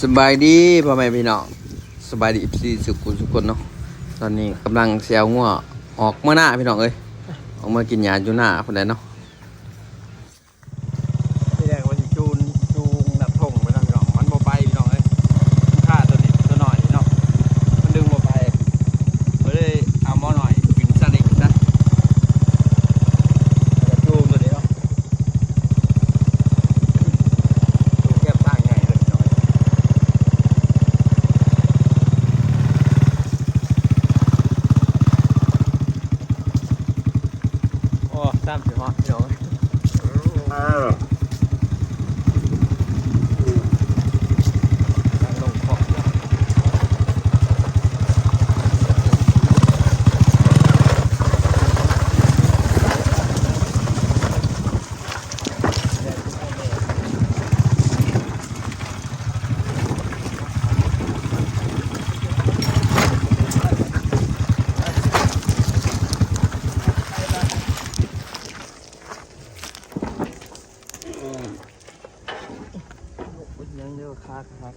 ສະບາຍດີພໍ່ແມ່ພີ່ນ້ອງ ສະບາຍດີ ເອັຟຊີ ສຸກຄົນເນາະ. ຕອນນີ້ກຳລັງຊິເອົາງົວອອກເມືອນາພີ່ນ້ອງເອີຍ ອອກເມືອກິນຫຍ້າຢູ່ນາພຸ້ນແຫຼະເນາະ. ທີແລກວ່າຊິຈູງ ຈູງນັບທົ່ງໄປເນາະພີ່ນ້ອງ ມັນບໍ່ໄປພີ່ນ້ອງເອີຍ ມັນຄາໂຕນີ້ ໂຕນ້ອຍນີ້ເນາະ ມັນດຶງບໍ່ໄປ ກໍເລີຍເອົາໝໍນ້ອຍຂຶ້ນຊະນີ້ຊະ ແລ້ວກໍຈູງໂຕນີ້ເນາະ. ໂອ້ ຊ້ຳຊິຮອດພີ່ນ້ອງເອີຍ. ຍັງເດີ ຄາກ ຄາກ.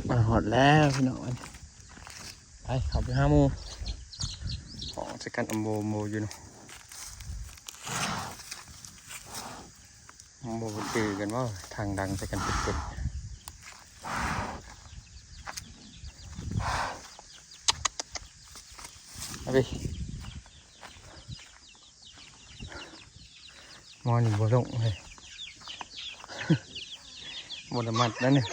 ມາຮອດແລ້ວພີ່ນ້ອງ ໄປ ເຂົ້າໄປຫາໝູ່ ຫ້ອງໃສ່ກັນ ອຳໂບ ອຳໂບຢູ່ເນາະ. ບໍ່ຈື່ກັນບໍ່ ທາງດັງໃສ່ກັນເປັນໆ ເອົາໄປ ໝໍນີ້ບໍ່ລົງເລີຍ ບໍ່ໄດ້ມັດແລ້ວນີ້.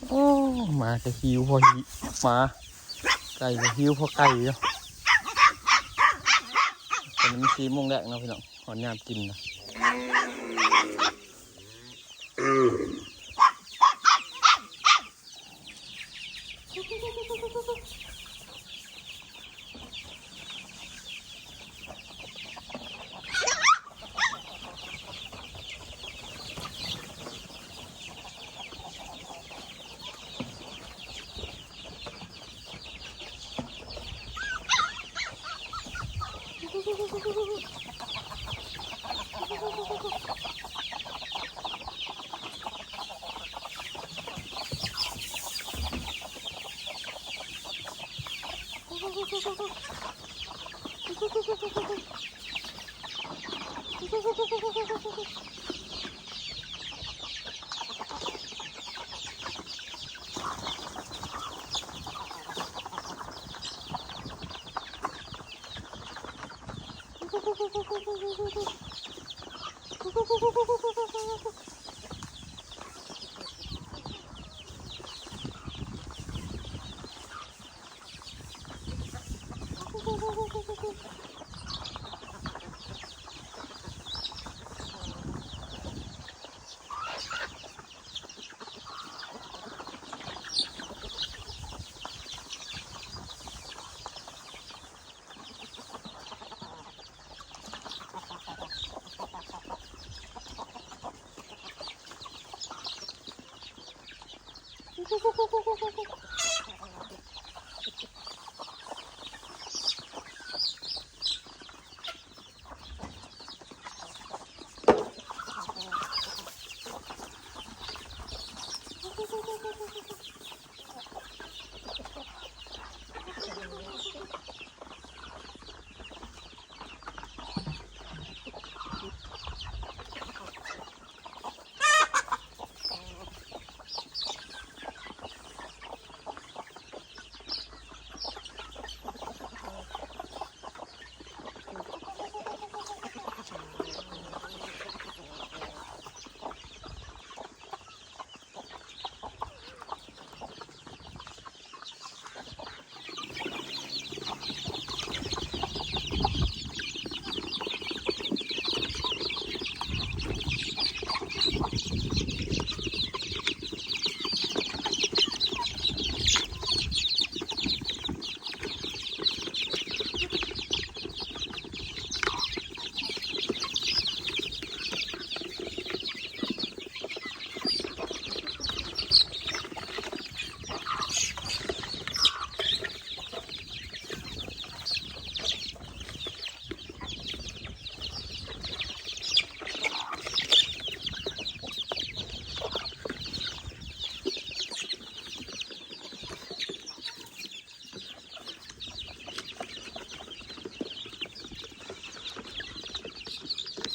ໂອ້ ໝາກໍຫິວພໍຫິວ ໝາ ໄກ່ກໍຫິວພໍໄກ່ເນາະ. ຕອນນີ້ມັນສີ່ໂມງແລງເນາະພີ່ນ້ອງ ຮອດຍາມກິນລະ.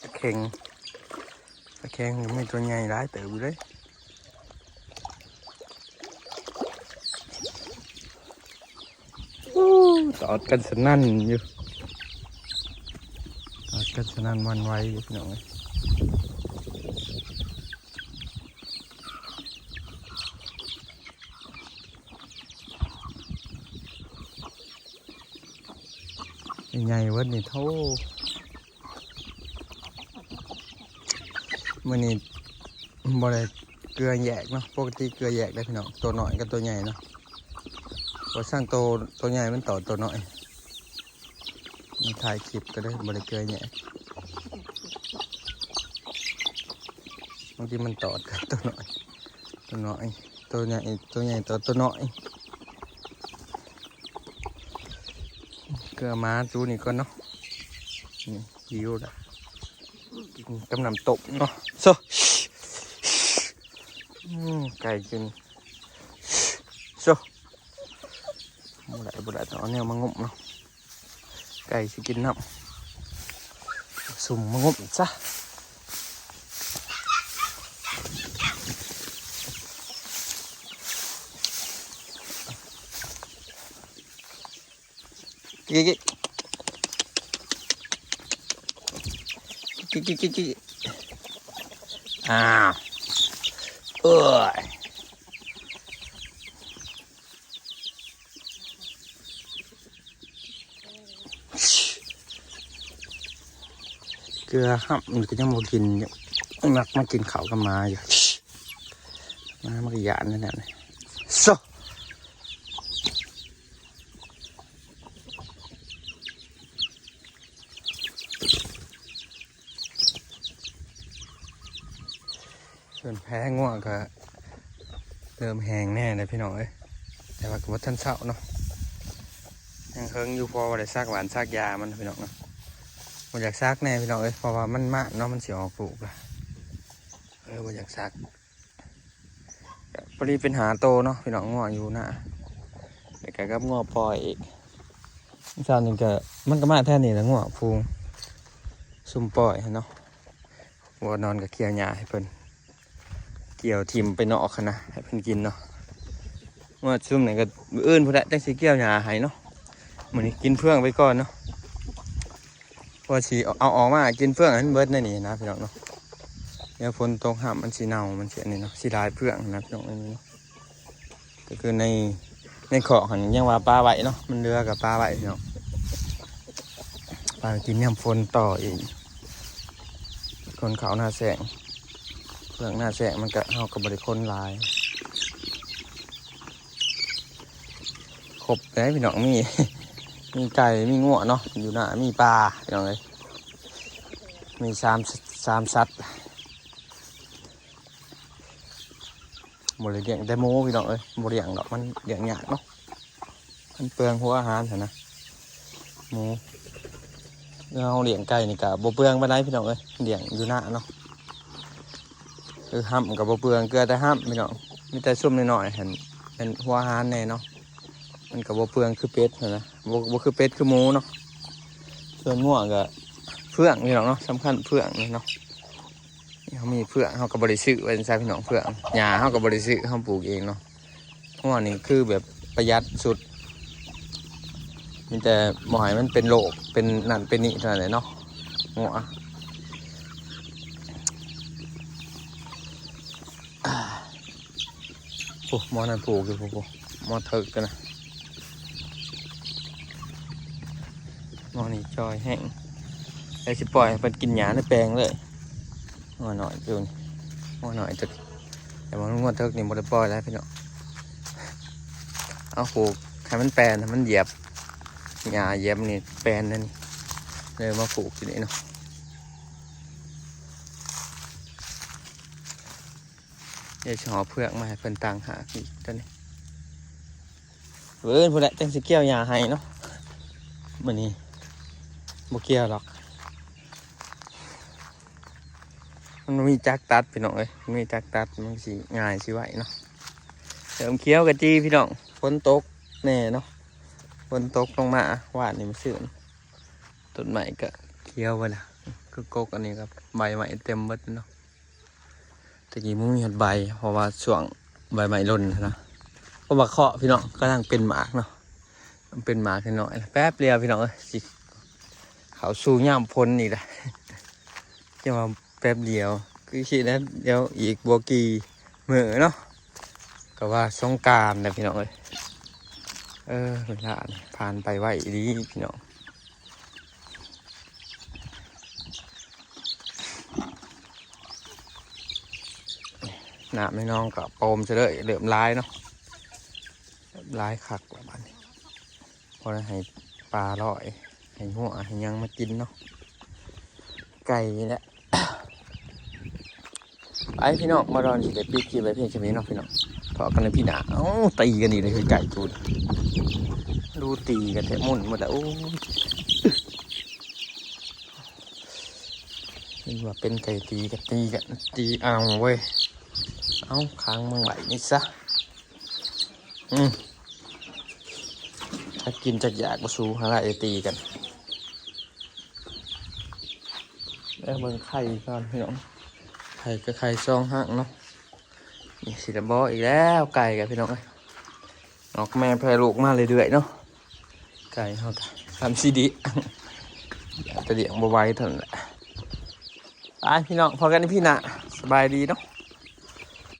ປາເຄັງ ປາເຄັງມີຕົວໃຫຍ່ຫຼາຍເຕີບຢູ່ເດ້. ໂອ້ ຕອດກັນສະນັ້ນຢູ່ ຕອດກັນສະນັ້ນຫວັ່ນໄຫວຢູ່ ພີ່ນ້ອງເອີຍ. ໃຫຍ່ເບິດນີ້ ໂທ້. ມື້ນີ້ບໍ່ໄດ້ເກືອແຍກເນາະ, ປົກກະຕິເກືອແຍກເດ້ພີ່ນ້ອງ, ໂຕນ້ອຍກັບໂຕໃຫຍ່ເນາະ. ບໍ່ຊ່າງໂຕ ໂຕໃຫຍ່ມັນຕອດໂຕນ້ອຍ, ມັນຖ່າຍຄລິບກໍເລີຍບໍ່ໄດ້ເກືອແຍກ. ບາງທີມັນຕອດກັບໂຕນ້ອຍ ໂຕນ້ອຍ ໂຕໃຫຍ່ ໂຕໃຫຍ່ຕອດໂຕນ້ອຍ. ເກືອມາຈູນີ້ກ່ອນເນາະ, ນີ້ຫິວລະ. ກິນກັບນ້ຳຕົ້ມເນາະ. ໂຊ ອືມ ໄກ່ກິນ. ໂຊ ບໍ່ໄດ້ ບໍ່ໄດ້ ຕ້ອງເອົາແນວມາງຸ້ມເນາະ, ໄກ່ຊິກິນນ້ຳ. ຊຸມມາງຸ້ມຊະ. ກິກ ກິກ ກິກ ກິກ ກິກ ກິກ ກິກ ອ້າວ ເອີຍ ເກືອຫ້ຳ ມັນກໍຍັງບໍ່ກິນຢູ່, ມັກມາກິນເຂົ້າກັບໝາຢູ່. ໝາມັນກໍຢ້ານນັ້ນແຫຼະ. ໂຊ ສ່ວນແພງົວກໍເລີ່ມແຫ້ງແດ່ແລ້ວພີ່ນ້ອງເອີຍ, ແຕ່ວ່າກໍບໍ່ທັນເຊົາເນາະ, ຍັງເຫິງຢູ່ ພໍໄດ້ສັກຫວ່ານສັກຢາມັນພີ່ນ້ອງເນາະ. ບໍ່ຢາກສັກແດ່ພີ່ນ້ອງເອີຍ ເພາະວ່າມັນມາດເນາະ, ມັນຊິອອກລູກລະ, ເອີ ບໍ່ຢາກສັກ. ກໍພໍດີເປັນຫ້າໂຕເນາະພີ່ນ້ອງ, ງົວຢູ່ນາ ແລ້ວກໍກັບງົວປ່ອຍອີກ. ເຊົ້ານີ້ກໍ ມັນກໍມາແຖວນີ້ແຫຼະ ງົວຝູງ ຊຸມປ່ອຍຫັ້ນເນາະ. ງົວນອນກໍກ່ຽວຫຍ້າໃຫ້ເພິ່ນ, ກ່ຽວຖິ້ມໄປນອກຫັ້ນນະ ໃຫ້ເພິ່ນກິນເນາະ. ງົວຊຸມນີ້ກໍມື້ອື່ນພຸ້ນແຫຼະ ຈັ່ງຊິກ່ຽວຫຍ້າໃຫ້ເນາະ, ມື້ນີ້ກິນເຟືອງໄປກ່ອນເນາະ. ວ່າຊິເອົາອອກມາກິນເຟືອງໃຫ້ມັນເບິດໃນນີ້ນະພີ່ນ້ອງເນາະ, ດຽວຝົນຕົກຫ້ຳມັນຊິເນົ່າ ມັນຊິອັນນີ້ເນາະ, ຊິຫຼາຍເຟືອງນະພີ່ນ້ອງເອີຍເນາະ. ກໍຄືໃນ ໃນຄອກຫັ້ນຍັງວ່າປາໄວ້ເນາະ, ມັນເຫຼືອກໍປາໄວ້ພີ່ນ້ອງ, ປາໄວ້ກິນຍາມຝົນຕໍ່ອີກ. ຄົນເຂົ້ານາແຊງ ເຟືອງນາແຊງມັນກໍ ເຮົາກໍບໍ່ໄດ້ຄົນຫຼາຍ. ຄົບເດ້ພີ່ນ້ອງ, ມີ ມີໄກ່ ມີງົວເນາະ ຢູ່ນາ ມີປາພີ່ນ້ອງເອີຍ, ມີສາມ ສາມສັດ. ບໍ່ໄດ້ລ້ຽງແຕ່ໝູພີ່ນ້ອງເອີຍ, ບໍ່ລ້ຽງດອກ ມັນລ້ຽງຍາກເນາະ, ມັນເປືອງຫົວອາຫານຫັ້ນນະ ໝູ. ເຮົາລ້ຽງໄກ່ນີ້ກະບໍ່ເປືອງປານໃດພີ່ນ້ອງເອີຍ, ລ້ຽງຢູ່ນາເນາະ. ຄືຫ້ຳກະບໍ່ເປືອງ ເກືອແຕ່ຫ້ຳພີ່ນ້ອງ, ມີແຕ່ຊຸມນ້ອຍໆຫັ້ນ ແມ່ນຫົວອາຫານແດ່ເນາະ, ມັນກະບໍ່ເປືອງຄືເປັດຫັ້ນນະ, ບໍ່ ບໍ່ຄືເປັດຄືໝູເນາະ. ສ່ວນງົວກະ ເຟືອງພີ່ນ້ອງເນາະ ສຳຄັນເຟືອງນີ້ເນາະ. ເຮົາມີເຟືອງ ເຮົາກໍບໍ່ໄດ້ຊື້ ວ່າຊັ້ນຊະພີ່ນ້ອງ. ເຟືອງ ຫຍ້າເຮົາກໍບໍ່ໄດ້ຊື້ ເຮົາປູກເອງເນາະ. ງົວນີ້ຄືແບບປະຢັດສຸດ ມີແຕ່ບໍ່ໃຫ້ມັນເປັນໂລກ ເປັນນັ້ນເປັນນີ້ເທົ່ານັ້ນແຫຼະເນາະ ງົວ. ໂອ້ ໝໍນັ້ນຜູກຢູ່ພຸ້ນ ໝໍເຖິກກັນນະ. ໝໍນີ້ຈ່ອຍແຮງ ແລ້ວຊິປ່ອຍໃຫ້ເພິ່ນກິນຫຍ້າໃນແປງເລີຍ. ງົວນ້ອຍຢູ່ນີ້ ງົວນ້ອຍເຖິກ ແຕ່ວ່າງົວເຖິກນີ້ບໍ່ໄດ້ປ່ອຍແລ້ວພີ່ນ້ອງ. ເອົາຜູກໃຫ້ມັນແປນ ໃຫ້ມັນຢຽບຫຍ້າ ຢຽບນີ້ແປນນັ້ນ ເລີຍມາຜູກຢູ່ນີ້ເນາະ. ດຽວຊິຫອບເຟືອກມາໃຫ້ເພິ່ນຕ່າງຫາກອີກ ຕອນນີ້ ເອີ້ນພຸ້ນແຫຼະ ຈັ່ງຊິກ່ຽວຫຍ້າໃຫ້ເນາະ. ມື້ນີ້ບໍ່ກ່ຽວດອກ ມັນບໍ່ມີຈັກຕັດພີ່ນ້ອງເອີຍ ມັນມີຈັກຕັດ ມັນຊິງ່າຍຊິໄວເນາະ. ເລີ່ມຂຽວກະຈີ່ພີ່ນ້ອງ ຝົນຕົກແດ່ເນາະ ຝົນຕົກລົງມາວານນີ້ມື້ຊືນ. ຕົ້ນໄມ້ກະຂຽວເບິດລະ ຄືກົກອັນນີ້ກໍໃບໄມ້ເຕັມເບິດເນາະ. ແຕ່ກີ້ບໍ່ມີຮອດໃບ ເພາະວ່າຊ່ວງໃບໄມ້ຫຼົ່ນນະ. ກໍມາເຄາະພີ່ນ້ອງ ກຳລັງເປັນໝາກເນາະ ເປັນໝາກນ້ອຍໆ ແປັບດຽວພີ່ນ້ອງເອີຍ ຊິເຂົ້າສູ່ຍາມຝົນອີກລະ. ຈັ່ງວ່າແປັບດຽວ ຄືຊິໄດ້ ດຽວອີກບໍ່ກີ່ມື້ເນາະ ກໍວ່າສົງການແລ້ວພີ່ນ້ອງເອີຍ. ເອີ ເວລານີ້ຜ່ານໄປໄວອີ່ຫຼີພີ່ນ້ອງ. ນ້ຳໃນໜອງກໍໂປ່ງຊະເລີຍ ເລີ່ມຫຼາຍເນາະ ເລີ່ມຫຼາຍຄັກແລ້ວບາດນີ້. ພໍໄດ້ໃຫ້ປາລອຍ ໃຫ້ງົວໃຫ້ຫຍັງມາກິນເນາະ ໄກ່ນີ້ແຫຼະ. ໄປພີ່ນ້ອງ ມາດອນຊິໄດ້ປິດຄລິບໄວ້ພຽງສ່ຳນີ້ເນາະພີ່ນ້ອງ ພໍ້ກັນໃນພີ້ໜ້າ. ເອົ້າ ຕີກັນອີກແລ້ວຄືໄກ່ກູນ ດູຕີກັນແທ້ ໝຸ່ນໝົດແລ້ວ. ໂອ້ຍ ເຫັນວ່າເປັນໄກ່ຕີກໍຕີກັນ ຕີເອົາເວີຍ. ເອົາ ຂັງມັນໄວ້ນີ້ຊະ. ອືມ ຈັກກິນຈັກຢາກບໍ່ ສູ້ຫາໄລ່ຕີກັນ. ແລ້ວເບິ່ງໄຂ່ກ່ອນພີ່ນ້ອງ ໄຂ່ກໍໄຂ່ສອງຫາງເນາະ. ນີ້ຊິໄດ້ບໍ່ອີກແລ້ວ ໄກ່ກັນພີ່ນ້ອງເອີຍ ອອກແມ່ແຜ່ລູກມາເລື້ອຍໆເນາະ. ໄກ່ເຮົາກໍສາມສີ່ດີ ແຕ່ລ້ຽງບໍ່ໄຫວເທົ່ານັ້ນແຫຼະ. ໄປພີ່ນ້ອງ ພໍ້ກັນໃນພີ້ໜ້າ ສະບາຍດີເນາະ.